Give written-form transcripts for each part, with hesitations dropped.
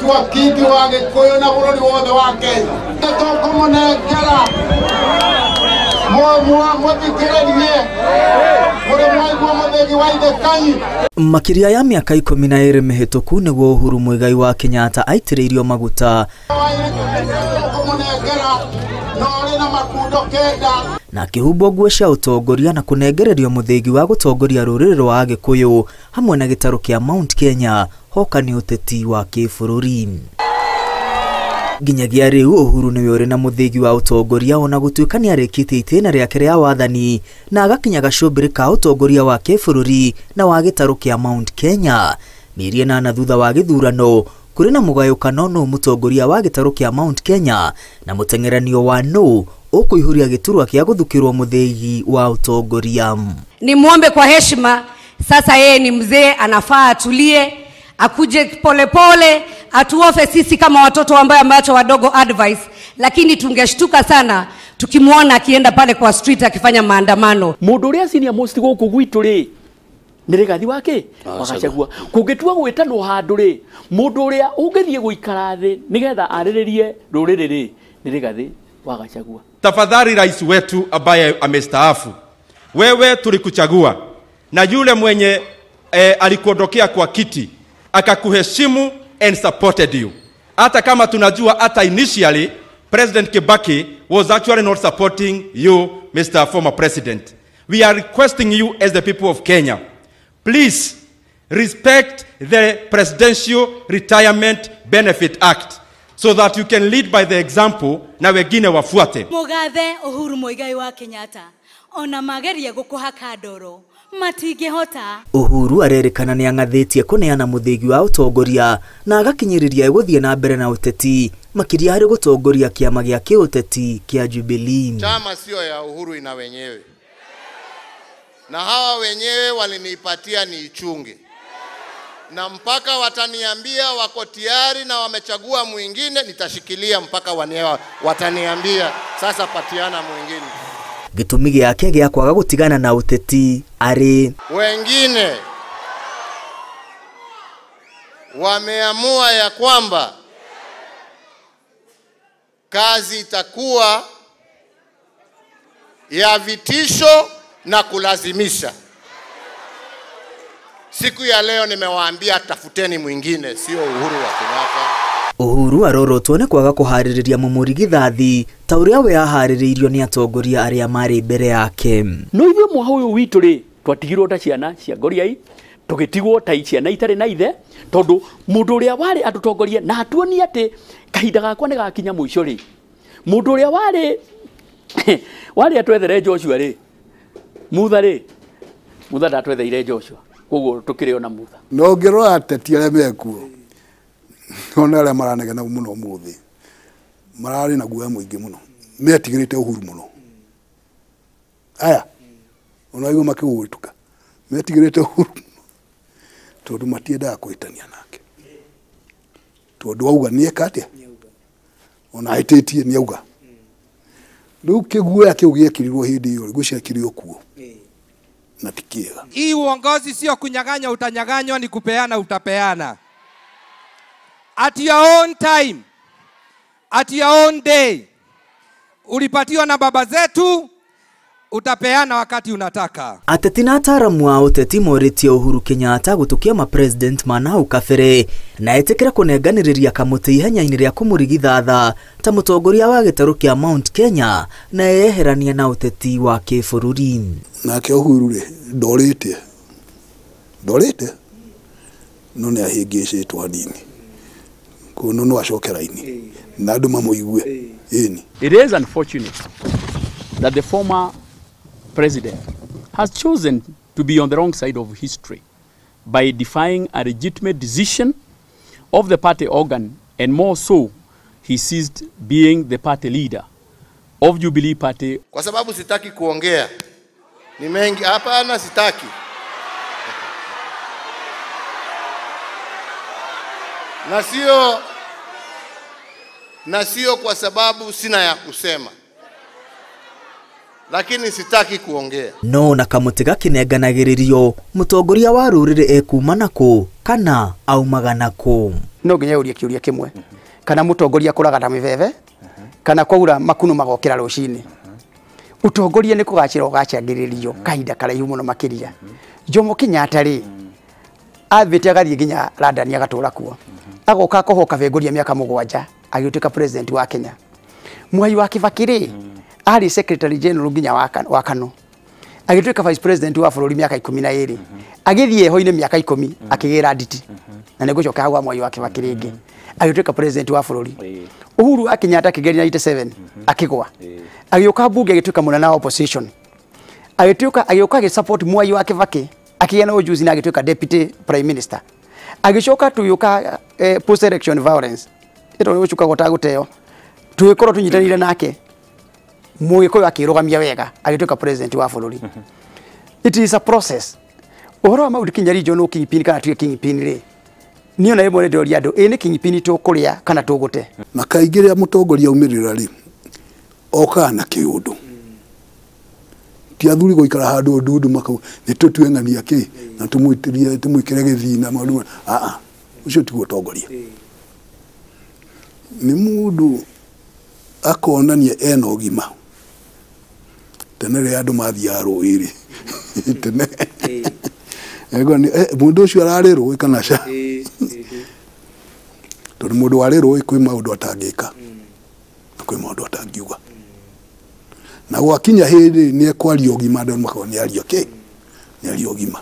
kwa kiti wa Gikuyu na bururi wothe wa Kenya. Tũkũmũnengera mũthikĩrĩrie mũrĩ mwaigua mũthĩgi wa ithe Kanyi. Makĩria ya mĩaka 12 mĩhĩtũku nĩguo Uhuru Muigai wa Kenyatta aitĩrĩirio maguta na akĩhumbwo nguo cia ũtongoria na kũnengererio mũthĩgi wa gũtongoria rũrĩrĩ rwa Agĩkũyũ hamwe na gĩtarũ kĩa Mount Kenya hoka nĩ ũteti wa kĩbũrũri. Nginyagia rĩu Uhuru nĩwe ũrĩ na mũthĩgi wa ũtongoria ona gũtuĩka nĩarĩkĩtie itĩna rĩake rĩa wathani na agakinya gacũmbĩrĩ ka ũtongoria wa kĩbũrũri na wa gĩtarũ kĩa Mount Kenya. Mĩeri 8 thutha wa gĩthurano kũrĩ na mũgayũkano nũ mũtongoria wa gĩtarũ kĩa Mount Kenya na mũteng'eranio wa nũ ũkũihũria gĩturwa kĩa gũthukĩrwo mũthĩgi wa ũtongoria. Ni muombe kwa heshima, sasa yeye ni mzee, anafaa atulie, akuje polepole, atuofe sisi kama watoto ambaye ambacho wadogo advice, lakini tungeshtuka sana tukimuona akienda pale kwa street akifanya maandamano. Mundu uria senior most guku gwitu ri ni Rigathi wake Gachagua kungitua gwitanwo handu ri mundu uria ungithie guikara thi nigetha ariririe ruriri ri ni Rigathi wa Gachagua. Tafadhali rais wetu ambaye amestaafu, wewe tulikuchagua na yule mwenye alikuondokea kwa kiti akakuheshimu and supported you. Hata kama tunajua hata initially President Kibaki was actually not supporting you, Mr. Former President. We are requesting you as the people of Kenya, please respect the Presidential Retirement Benefit Act so that you can lead by the example na wengine wafuate. Mugathe Uhuru Muigai wa Kenyatta ona mageria gukuhaka ndoro matingihota. Uhuru arerĩkana nĩ ang'athĩtie kũneana mũthĩgi wa ũtongoria na agakinyĩrĩria gũthiĩ na mbere na ũteti makĩria harĩ gũtongoria kĩama gĩa kĩũteti kĩa Jubilee. Chama sio ya Uhuru, ina wenyewe, na hawa wenyewe walinipatia niichunge, na mpaka wataniambia wako tayari na wamechagua mwingine, nitashikilia mpaka wataniambia sasa patiana mwingine. Gĩtũmi gĩake gĩa kwaga gũtigana na ũteti arĩ wengine wameamua ya kwamba kazi itakuwa ya vitisho na kulazimisha. Siku ya leo nimewaambia tafuteni mwingine, sio Uhuru wa Kenyatta. Uhuru arorotwo nĩ kwaga kũharĩrĩria mũmũrigithathi ta ũrĩa we aharĩrĩirio nĩ atongoria arĩa marĩ mbere yake. No ithuĩ mwaha ũyũ witũ rĩ twatigirwo ta ciana cia ngoriai, tũgĩtigwo ta ciana itarĩ na ithe, tondũ mũndũ ũrĩa warĩ atũtongorie na atuonie atĩ kahinda gakwa nĩ gakinya mũico rĩ, mũndũ ũrĩa warĩ atwethere Joshua rĩ, Mutha rĩ, Mutha ndatwetheire Joshua, koguo tũkĩrĩ ona Mutha. No ngĩrora ateti arĩa mekuo ona arĩa maranegena mũno ũmũthĩ mararĩ na guoya mũingĩ mũno, metigĩrĩte Uhuru mũno. Aya ona igua makĩgũgĩtuka metigĩrĩte Uhuru tondũ matiendaga kũhĩtania nake, tondũ auga nĩeka atĩa, ona ahĩtĩtie nĩauga. Rĩu kĩguoya kĩu gĩekĩrirwo hĩndĩ ĩyo ngwĩciria kuo na ti kĩega. Hii uongozi sio kunyang'anya, utanyang'anywa, ni kupeana, utapeana. At your own time, at your own day. Ulipatiwa na baba zetu, utapeana wakati unataka. Ateti na ataaramu a ũteti morĩtie Uhuru Kenyatta gũtũkia ma president ma hau kabere na etĩkĩre kũnenganĩrĩria kamũtĩ ihenya-inĩ rĩa kũmũrigithatha ta mũtongoria wa gĩtarũ kĩa Mount Kenya na eyeherania na ũteti wa kĩbũrũri. Nake Uhuru rĩ ndorĩte no nĩ ahĩngĩcĩtwo hanini kono no acoke raini na andũ mamũigue. Ĩni. It is unfortunate that the former president has chosen to be on the wrong side of history by defying a legitimate decision of the party organ, and more so, he ceased being the party leader of Jubilee Party. Kwa sababu sitaki kuongea ni mengi hapana, sitaki. Na sio kwa sababu sina ya kusema, lakini sitaki kuongea. No na kamũtĩ gakinenganagĩrĩrio mũtongoria wa rũrĩrĩ ekuma nakũ kana aumaga nakũ. no nginya yũrie kĩũria kĩmwe kana mũtongoria kũraga ta mĩbebe kana kwaura makuno magokĩra rũcinĩ. Ũtongoria nĩ kũgacĩra ũgacangĩrĩrio kahinda karaihu mũno makĩria. Jomo Kenyatta rĩ athĩte agathiĩ nginya London agatũra kuo, agoka akohoka bengoria mĩaka 7 agĩtuĩka president wa Kenya. Mwai wa Kibaki rĩ arĩ secretary general nginya wa KANU, agĩtuĩka vice president wa bũrũri mĩaka 12, agĩthiĩ heho-inĩ mĩaka 10 akĩgĩra nditi, na nĩ ngũcoka hau wa Mwai wa Kibaki rĩngĩ agĩtuĩka president wa bũrũri. Uhuru wa Kenyatta akĩgeria 97 akĩgwa, agĩũka bunge agĩtuĩka mũnene wa opposition, agĩtuĩka agĩũka agĩsupport Mwai wa Kibaki akĩgĩa na ujuzi na agĩtuĩka deputy prime minister. Agĩcoka tũgĩũka post election violence ĩto nĩ gũcuka gũtagũteo, tũgĩkorwo tũnyitanĩire nake Mũgĩkũyũ akĩrũgamia wega agĩtuĩka president wa bũrũri. It is a process. Ũhoro wa Mount Kenya region no kingpin kana tuge kingpin rĩ, niĩ ona rĩmwe nĩndĩroria andũ ĩ nĩ kingpin tũkũrĩa kana tũgũte. Na kaingĩ rĩrĩa mũtongoria aumĩrĩra rĩ okaga na kĩũndũ, ti athuri gũikara handũ ndundu makau nĩ tũtue ng'ania kĩ na tũmwĩtĩrie tũmwĩkĩre gĩthina maũndũ. Aa, ũcio tiguo ũtongoria. Nĩ mũndũ akonania ena ũgima. Tene rĩrĩa andũ mathiaga rũĩ rĩ tene mũndũ ũcio ararĩ rũĩ kana ca, tondũ mũndũ warĩ rũĩ kwĩ maũndũ atangĩka na kwĩ maũndũ atangiuga, na gwakinya hĩndĩ nĩ ekwaria ũgima andũ makauga nĩ aria kĩ, nĩ aria ũgima.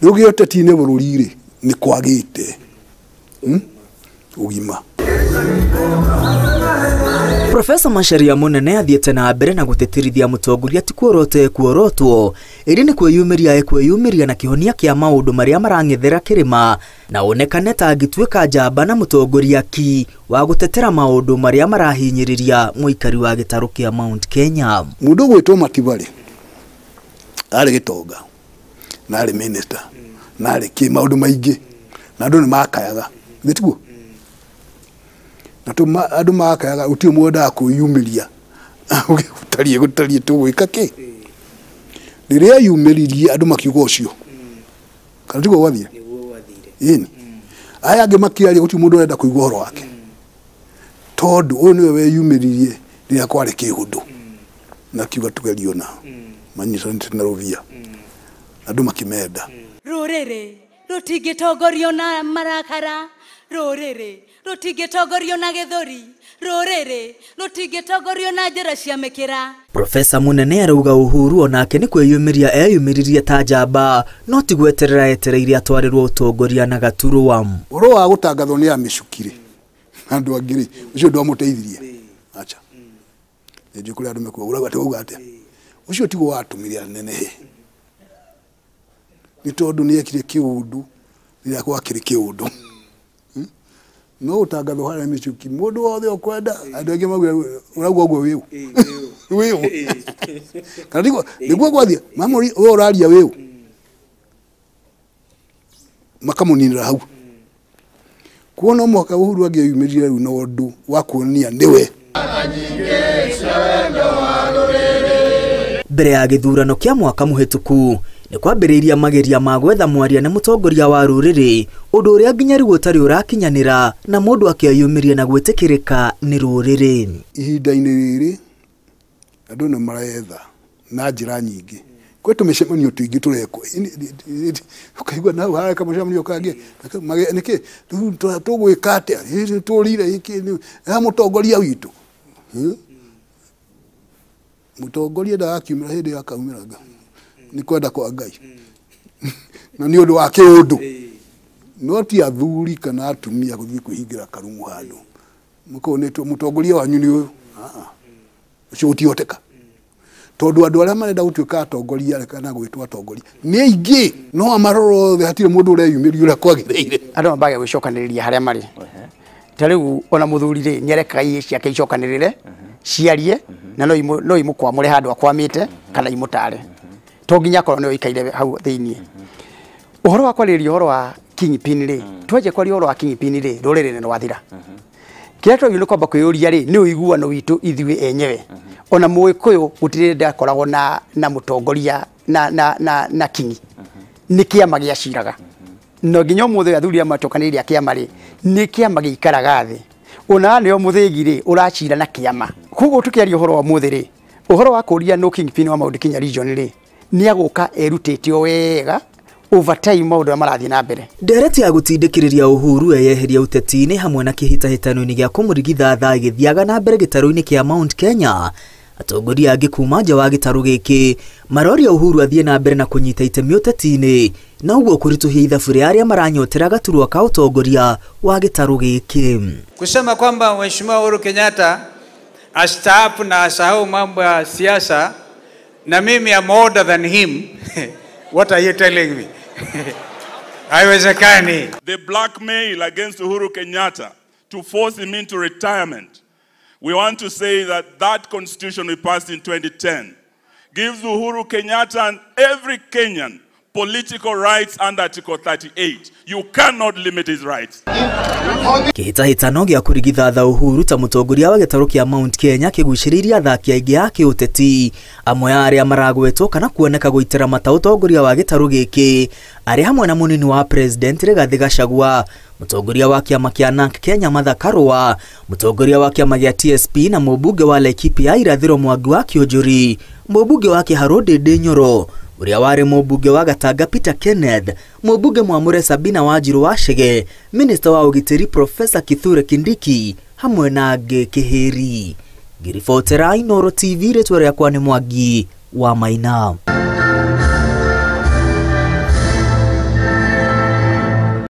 Rĩu gĩũteti-inĩ bũrũri rĩ nĩ kwagĩte ũgima. Profesa Macharia Munene athiĩte na mbere na gũtĩtĩrithia mũtongoria ti kuorota ekuorotwo ĩrĩ nĩ kwĩyumĩria ekwĩyumĩria na kĩhonia kĩa maũndũ marĩa marang'ethera kĩrĩma, na onekane ta angĩtuĩka njamba na mũtongoria ki wa gũtetera maũndũ marĩa marahinyĩrĩria mũikari wa gĩtarũ kĩa Mount Kenya. Mũndũ ũgwĩtwo Matiba rĩ arĩ gĩtonga na arĩ minister na arĩ kĩ maũndũ maingĩ na andũ nĩ makayaga githĩ tiguo, na andũ makayaga gũtirĩ mũndũ wendaga kwĩyumĩria gũtariĩ gũtariĩ tũgwĩka kĩ. Rĩrĩa eyumĩririe andũ makiuga ũcio kana tiguo gwathire, ĩni aya angĩ makĩaria gũtirĩ mũndũ ũrenda kũigua ũhoro wake tondũ ũyũ nĩwe weyumĩririe rĩrĩa kwarĩ kĩũndũ na kiuga tugerio na manyitanĩte na rũvia andũ makĩmenda. Rũrĩrĩ rũtingĩtongorio na marakara, rũrĩrĩ rũtingĩtongorio na gĩthũri, rũrĩrĩ rũtingĩtongorio na njĩra cia mĩkĩra. Profesa Munene arauga Uhuru onake nĩ kwĩyumĩria eyumĩririe ta njamba no ti gweterera etereire atwarĩrwo ũtongoria na gaturwa. Ũhoro wa gũtangathwo nĩ amĩcukire andũ angĩ rĩ ũcio ndwamũteithirie, acha nĩ njũĩ kũrĩa andũ mekuga ũrauga atĩ wauga atĩa, ũcio tiguo watũmire anenehe nĩ tondũ nĩ ekire kĩũndũ rĩrĩa gwakĩrĩ kĩũndũ. No ũtangathwo harĩa mĩcuki mũndũ wothe ũkwenda andũ aingĩ mauga ũrauga ũguo wĩũ wĩũ kana tiguo nĩguo gwathiĩ mamũri we ũraria wĩũ makamũninĩra hau. Kuo no mũhaka Uhuru angĩeyumĩrire rĩu na ũndũ wa kuonania nĩwe. Mbere ya gĩthurano kĩa mwaka mũhĩtũku nĩ kwambĩrĩirie mageria ma gwetha mwaria na mũtongoria wa rũrĩrĩ, ũndũ ũrĩa nginya rĩu ũtarĩ ũrakinyanĩra na mũndũ akĩyumĩria na gwĩtĩkĩrĩka nĩ rũrĩrĩ. Ihinda-inĩ rĩrĩ andũ nĩ maretha na njĩra nyingĩ, kwĩ tũmĩcemanio tũingĩ tũrekwo ũkaigua na hau hareka mũcemanio kangĩ nĩkĩ rĩu tũgwĩka atĩa tũrire gĩkĩ ha mũtongoria witũ. Mũtongoria ndagakiumĩra hĩndĩ ĩyo akaumĩra nĩ kwenda kwa Ngai na nĩ ũndũ wa kĩũndũ, no ti athuri kana atumia gũthiĩ kwĩhingĩra karumu handũ mũkonetwo mũtongoria wanyu nĩ ũyũ, ũcio gũtihoteka tondũ andũ arĩa marenda gũtuĩka atongoria kana gwĩtwo atongoria nĩ aingĩ, no amarora othe hatirĩ mũndũ ũreyumĩria ũrĩa kwagĩrĩire. Andũ mambaga gwĩcokanĩrĩria harĩa marĩ, ta rĩu ona mũthuri rĩ nĩ arekaga iĩ ciake icokanĩrĩre ciarie na no imũkwamũre handũ akwamĩte kana imũtare, to nginya akorwo nĩwe ũikaire hau thĩiniĩ. Ũhoro wa kwarĩrĩria ũhoro wa kingpin rĩ, twanjia kwaria ũhoro wa kingpin rĩ rũrĩrĩ nĩ rwathira. Kĩrĩa twagĩrĩirwo nĩ kwamba kwĩyũria rĩ nĩ ũiguano witũ ithuĩ enyewe. Ona Mũgĩkũyũ gũtirĩ ndakoragwo na mũtongoria na kingi, nĩ kĩama gĩaciraga. No nginya ũmũthĩ athuri amacokanĩrĩria kĩama rĩ, nĩ kĩama gĩikaraga thĩ. Ona nĩo mũthĩgi rĩ, ũracira na kĩama. Koguo tũkĩaria ũhoro wa ũmũthĩ rĩ, ũhoro wa kũria no kingpin wa Mount Kenya region rĩ, nĩ agũka erutĩte o wega over time maũndũ marĩa marathiĩ na mbere. Ndereti ya gũtindĩkĩrĩria Uhuru eyeheria ũteti-inĩ hamwe na kĩhĩtahĩtano-inĩ gĩa kũmũrigitha gĩthiaga na mbere gĩtarũ-inĩ kĩa Mount Kenya. Atongoria angĩ kuma nja wa gĩtarũ gĩkĩ maroria Uhuru athiĩ na mbere na kũnyita itemi ũteti-inĩ na ũguo kũritũhia ithabu rĩa arĩa maranyotera gaturwa ka ũtongoria wa gĩtarũ gĩkĩ. Kusema kwamba Mheshimiwa Uhuru Kenyatta astaafu na asahau mambo ya siasa na mimi am older than him, what are you telling me? Haiwezekani. The blackmail against Uhuru Kenyatta to force him into retirement. We want to say that that constitution we passed in 2010 gives Uhuru Kenyatta and every Kenyan political rights under Article 38. You cannot limit his rights. Kĩhĩtahĩtano gĩa kũrigithatha Uhuru ta mũtongoria wa gĩtarũ kĩa Mount Kenya kĩgucĩrĩirie athaki aingĩ a kĩũteti. Amwe a arĩa maragwetwo kana kuoneka gũitĩra mata ũtongoria wa gĩtarũ gĩkĩ arĩ hamwe na mũnini wa President Rigathi Gachagua, mũtongoria wa kĩama kĩa NARC Kenya Martha Karua, mũtongoria wa kĩama gĩa TSP na mũmbunge wa Laikipia Irathĩro Mwangi wa Kĩũnjũri, mũmbunge wa Kĩharũ Ndĩndĩ Nyoro, ũrĩa warĩ mũmbunge wa Gatanga Peter Kenneth, mũmbunge Mwamũre Sabina Wanjiru wa Chege, minista wa ũgitĩri Professor Kithure Kindiki hamwe na angĩ kĩhĩri. Ngĩribotera Inooro TV, rĩtwa rĩakwa nĩ Mwangi wa Maina.